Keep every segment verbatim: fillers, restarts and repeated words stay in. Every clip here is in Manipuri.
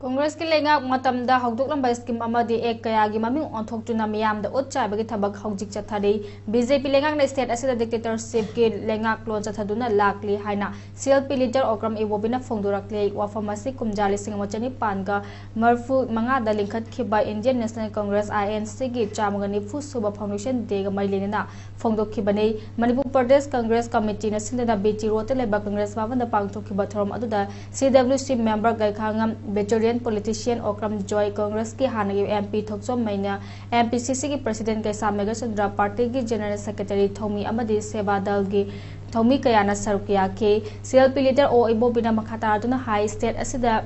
ꯀꯣꯡꯒ꯭ꯔꯦꯁꯀꯤ ꯂꯩꯉꯥꯛ ꯃꯇꯝꯗ ꯍꯧꯗꯣꯛꯂꯝꯕ ꯁ꯭ꯀꯤꯝ ꯑꯃꯗꯤ ꯑꯦꯛ ꯀꯌꯥꯒꯤ ꯃꯃꯤꯡ ꯑꯣꯟꯊꯣꯛꯇꯨꯅ ꯃꯤꯌꯥꯝꯗ ꯎꯠ ꯆꯥꯏꯕꯒꯤ ꯊꯕꯛ ꯍꯧꯖꯤꯛ ꯆꯠꯊꯔꯤ꯫ ꯕꯤ ꯖꯦ ꯄꯤ ꯂꯩꯉꯥꯛꯅ ꯁ꯭ꯇꯦꯠ ꯑꯁꯤꯗ ꯗꯤꯛꯇꯦꯇꯔꯁꯤꯞꯀꯤ ꯂꯩꯉꯥꯛꯂꯣꯟ ꯆꯠꯊꯗꯨꯅ ꯂꯥꯛꯂꯤ ꯍꯥꯏꯅ C L P leader Okram ꯏꯕꯣꯕꯤꯅ ꯐꯣꯡꯗꯣꯔꯛꯂꯤ꯫ ꯋꯥꯐꯝ ꯑꯁꯤ ꯀꯨꯝꯖꯥ ꯂꯤꯁꯤꯡ ꯑꯃ ꯆꯅꯤꯄꯥꯟꯒ ꯃꯔꯤꯐꯨ ꯃꯉꯥꯗ ꯂꯤꯡꯈꯠꯈꯤꯕ Indian National Congress, I N ꯁꯤꯒꯤ ꯆꯥꯝꯃꯒ ꯅꯤꯐꯨ ꯁꯨꯕ ꯐꯥꯎꯟꯗꯦꯁꯟ ꯗꯦꯒ ꯃꯔꯤ ꯂꯩꯅꯅ ꯐꯣꯡꯗꯣꯛꯈꯤꯕꯅꯤ꯫ ꯃꯅꯤꯄꯨꯔ ꯄ꯭ꯔꯗꯦꯁ ꯀꯣꯡꯒ꯭ꯔꯦꯁ ꯀꯃꯤꯇꯤꯅ ꯁꯤꯟꯗꯨꯅ ꯕꯤ ꯇꯤ ꯔꯣꯗꯇ ꯂꯩꯕ ꯀꯣꯡꯒ꯭ꯔꯦꯁ ꯚꯕꯟꯗ ꯄꯥꯡꯊꯣꯛꯈꯤꯕ ꯊꯧꯔꯝ ꯑꯗꯨꯗ ꯁꯤ ꯗꯕ꯭ꯂꯤꯎ ꯁꯤ ꯃꯦꯝꯕꯔ ꯒꯩꯈꯥꯉꯝ, ꯚꯦꯇꯦꯔꯤꯌꯟ ꯄꯣꯂꯤꯇꯤꯁꯤꯌꯟ ꯑꯣꯀ꯭ꯔꯝ ꯖꯣꯏ, ꯀꯣꯡꯒ꯭ꯔꯦꯁꯀꯤ ꯍꯥꯟꯅꯒꯤ ꯑꯦꯝ ꯄꯤ ꯊꯣꯛꯆꯣꯝ ꯃꯩꯅ, ꯑꯦꯝ ꯄꯤ ꯁꯤ ꯁꯤꯒꯤ ꯄ꯭ꯔꯁꯤꯗꯦꯟ ꯀꯩꯁꯥꯝ ꯃꯦꯘꯆꯟꯗ꯭ꯔ, ꯄꯥꯔꯇꯤꯒꯤ ꯖꯦꯅꯔꯦꯜ ꯁꯦꯀ꯭ꯔꯦꯇꯔꯤ ꯊꯧꯃꯤ ꯑꯃꯗꯤ ꯁꯦꯕꯥ ꯗꯜꯒꯤ ꯊꯧꯃꯤ ꯀꯌꯥꯅ ꯁꯔꯨꯛ ꯌꯥꯈꯤ꯫ ꯁꯤ ꯑꯦꯜ ꯄꯤ ꯂꯤꯗꯔ ꯑꯣ ꯏꯕꯣꯕꯤꯅ ꯃꯈꯥ ꯇꯥꯔꯗꯨꯅ ꯍꯥꯏ, ꯁ꯭ꯇꯦꯠ ꯑꯁꯤꯗ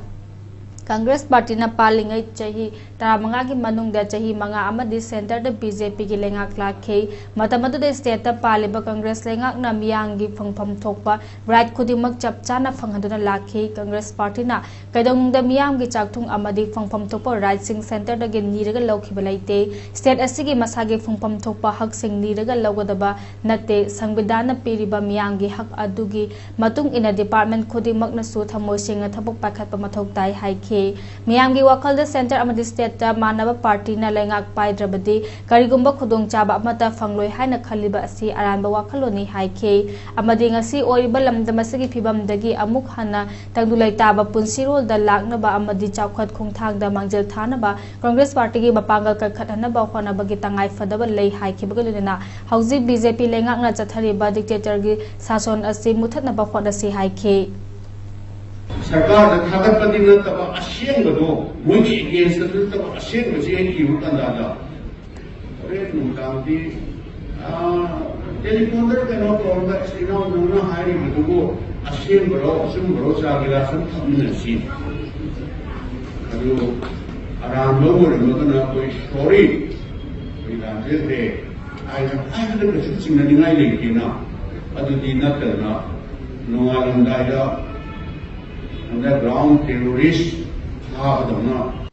ꯀꯪꯒ꯭ꯔꯦꯁ ꯄꯥꯔꯇꯤꯅ ꯄꯥꯜꯂꯤꯉꯩ ꯆꯍꯤ ꯇꯔꯥꯃꯉꯥꯒꯤ ꯃꯅꯨꯡꯗ ꯆꯍꯤ ꯃꯉꯥ ꯑꯃꯗꯤ ꯁꯦꯟꯇꯔꯗ ꯕꯤ ꯖꯦ ꯄꯤꯒꯤ ꯂꯩꯉꯥꯛ ꯂꯥꯛꯈꯤ꯫ ꯃꯇꯝ ꯑꯗꯨꯗ ꯁ꯭ꯇꯦꯠꯇ ꯄꯥꯜꯂꯤꯕ ꯀꯪꯒ꯭ꯔꯦꯁ ꯂꯩꯉꯥꯛꯅ ꯃꯤꯌꯥꯝꯒꯤ ꯐꯪꯐꯝ ꯊꯣꯛꯄ ꯔꯥꯏꯠ ꯈꯨꯗꯤꯡꯃꯛ ꯆꯞ ꯆꯥꯅ ꯐꯪꯍꯟꯗꯨꯅ ꯂꯥꯛꯈꯤ꯫ ꯀꯪꯒ꯭ꯔꯦꯁ ꯄꯥꯔꯇꯤꯅ ꯀꯩꯗꯧꯅꯨꯡꯗ ꯃꯤꯌꯥꯝꯒꯤ ꯆꯥꯛꯊꯨꯡ ꯑꯃꯗꯤ ꯐꯪꯐꯝ ꯊꯣꯛꯄ ꯔꯥꯏꯠꯁꯤꯡ ꯁꯦꯟꯇꯔꯗꯒꯤ ꯅꯤꯔꯒ ꯂꯧꯈꯤꯕ ꯂꯩꯇꯦ꯫ ꯁ꯭ꯇꯦꯠ ꯑꯁꯤꯒꯤ ꯃꯁꯥꯒꯤ ꯐꯪꯐꯝ ꯊꯣꯛꯄ ꯍꯛꯁꯤꯡ ꯅꯤꯔꯒ ꯂꯧꯒꯗꯕ ꯅꯠꯇꯦ꯫ ꯁꯪꯕꯤꯙꯥꯟꯅ ꯄꯤꯔꯤꯕ ꯃꯤꯌꯥꯝꯒꯤ ꯍꯛ ꯑꯗꯨꯒꯤ ꯃꯇꯨꯡ ꯏꯟꯅ ꯗꯤꯄꯥꯔꯠꯃꯦꯟ ꯈꯨꯗꯤꯡꯃꯛꯅꯁꯨ ꯊꯃꯣꯏ ꯁꯦꯡꯅ ꯊꯕꯛ ꯄꯥꯏꯈꯠꯄ ꯃꯊꯧ ꯇꯥꯏ ꯍꯥꯏꯈꯤ꯫ ꯃꯤꯌꯥꯝꯒꯤ ꯋꯥꯈꯜꯗ ꯁꯦꯟꯇꯔ ꯑꯃꯗꯤ ꯁ꯭ꯇꯦꯠꯇ ꯃꯥꯟꯅꯕ ꯄꯥꯔꯇꯤꯅ ꯂꯩꯉꯥꯛ ꯄꯥꯏꯗ꯭ꯔꯕꯗꯤ ꯀꯔꯤꯒꯨꯝꯕ ꯈꯨꯗꯣꯡꯆꯥꯕ ꯑꯃꯠꯇ ꯐꯪꯂꯣꯏ ꯍꯥꯏꯅ ꯈꯜꯂꯤꯕ ꯑꯁꯤ ꯑꯔꯥꯟꯕ ꯋꯥꯈꯜꯂꯣꯟꯅꯤ ꯍꯥꯏꯈꯤ꯫ ꯑꯃꯗꯤ ꯉꯁꯤ ꯑꯣꯏꯔꯤꯕ ꯂꯝꯗꯝ ꯑꯁꯤꯒꯤ ꯐꯤꯕꯝꯗꯒꯤ ꯑꯃꯨꯛ ꯍꯟꯅ ꯇꯪꯗꯨ ꯂꯩꯇꯥꯕ ꯄꯨꯟꯁꯤꯔꯣꯜꯗ ꯂꯥꯛꯅꯕ ꯑꯃꯗꯤ ꯆꯥꯎꯈꯠ ꯈꯣꯡꯊꯥꯡꯗ ꯃꯥꯡꯖꯤꯜ ꯊꯥꯅꯕ ꯀꯪꯒ꯭ꯔꯦꯁ ꯄꯥꯔꯇꯤꯒꯤ ꯃꯄꯥꯡꯒꯜ ꯀꯟꯈꯠꯍꯟꯅꯕ ꯍꯣꯠꯅꯕꯒꯤ ꯇꯉꯥꯏ ꯐꯗꯕ ꯂꯩ ꯍꯥꯏꯈꯤꯕꯒ ꯂꯣꯏꯅꯅ ꯍꯧꯖꯤꯛ ꯕꯤ ꯖꯦ ꯄꯤ ꯂꯩꯉꯥꯛꯅ ꯆꯠꯊꯔꯤꯕ ꯗꯤꯛꯇꯦꯇꯔꯒꯤ ꯁꯥꯁꯣꯟ ꯑꯁꯤ ꯃꯨꯊꯠꯅꯕ ꯍꯣꯠꯅꯁꯤ ꯍꯥꯏꯈꯤ꯫ ꯁꯔꯀꯥꯔꯗ ꯊꯥꯒꯠꯄꯗꯤ ꯅꯠꯇꯕ ꯑꯁꯦꯡꯕꯗꯣ, ꯃꯣꯏꯒꯤ ꯑꯦꯒꯦꯟꯁꯇ ꯅꯠꯇꯕ ꯑꯁꯦꯡꯕꯁꯤ ꯑꯩ ꯏꯕ ꯀꯥꯟꯗ ꯍꯣꯔꯦꯟ ꯅꯨꯡꯗꯥꯡꯗꯤ, ꯑꯥ, ꯇꯦꯂꯤꯐꯣꯟꯗ ꯀꯩꯅꯣ ꯇꯧꯔꯒ, "ꯑꯁ, ꯏꯅꯥꯎ, ꯅꯪꯅ ꯍꯥꯏꯔꯤꯕꯗꯨꯕꯨ ꯑꯁꯦꯡꯕꯔꯣ ꯑꯆꯨꯝꯕꯔꯣ, ꯆꯥ ꯒꯤꯂꯥꯁ ꯑꯃ ꯊꯛꯃꯤꯟꯅꯁꯤ"꯫ ꯑꯗꯨ ꯑꯔꯥꯟꯕ ꯑꯣꯏꯔꯝꯃꯒꯅ ꯑꯩꯈꯣꯏ ꯁꯣꯔꯤ, ꯑꯩꯈꯣꯏ ꯂꯥꯟꯖꯈ꯭ꯔꯦ ꯍꯥꯏꯅ ꯍꯥꯏꯕꯗ ꯀꯩꯁꯨ ꯆꯤꯡꯅꯅꯤꯡꯉꯥꯏ ꯂꯩꯇꯦꯅ꯫ ꯑꯗꯨꯗꯤ ꯅꯠꯇꯗꯅ ꯅꯣꯡꯉꯥꯜꯂꯝꯗꯥꯏꯗ ꯑꯟꯗꯔꯒ꯭ꯔꯥꯎꯟ ꯇꯦꯔꯣꯔꯤꯁ ꯊꯥꯕꯗꯧꯅ